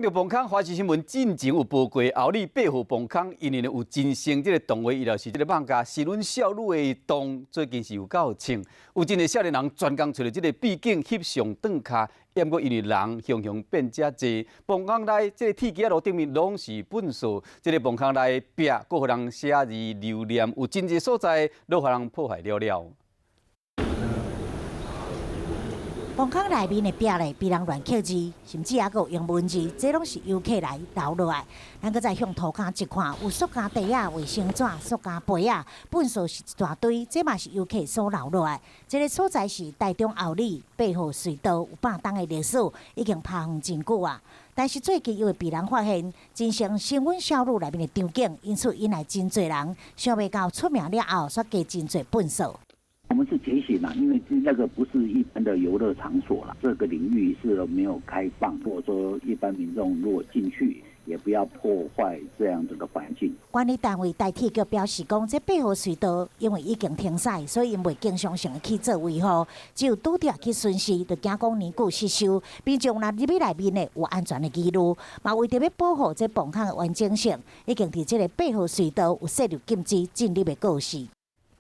著磅空華視新聞進前有報過，后里8號磅空，因為呢有真生這个動畫，伊就是這个漫畫《神隱少女》的洞，最近是有夠清，有真濟少年人專工揣著這个秘境翕相轉跤，毋過因為人雄雄變遮濟，磅空內這个鐵枝仔路頂面攏是糞埽，這个磅空內壁閣予人寫字留念，有真濟所在攏予人破壞了了。磅空內面的壁咧，被人亂刻字，甚至猶閣有英文字，這攏是遊客來留落來。咱閣再向塗跤一看，有塑膠袋仔、衛生紙、塑膠杯仔，糞埽是一大堆，這嘛是遊客所留落來。這个所在是台中后里8號隧道，有100冬的歷史，已經拋荒真久啊。但是最近又會被人發現，真像神隱少女內面的場景，因此引來真濟人。想袂到出名了後，煞加真濟糞埽。我們是提醒啦，因為那個不是一般的遊樂場所啦，這個領域是沒有開放，或者說一般民眾如果進去，也不要破壞這樣子的環境。管理單位台鐵局表示講，這8號隧道因為已經停駛，所以𪜶袂經常性的去做維護，只有拄著去巡視，就驚講年久失修，民眾若入去內面的有安全的疑慮，嘛為著欲保護這磅空的完整性，已經佇這个8號隧道有設立禁止進入的告示。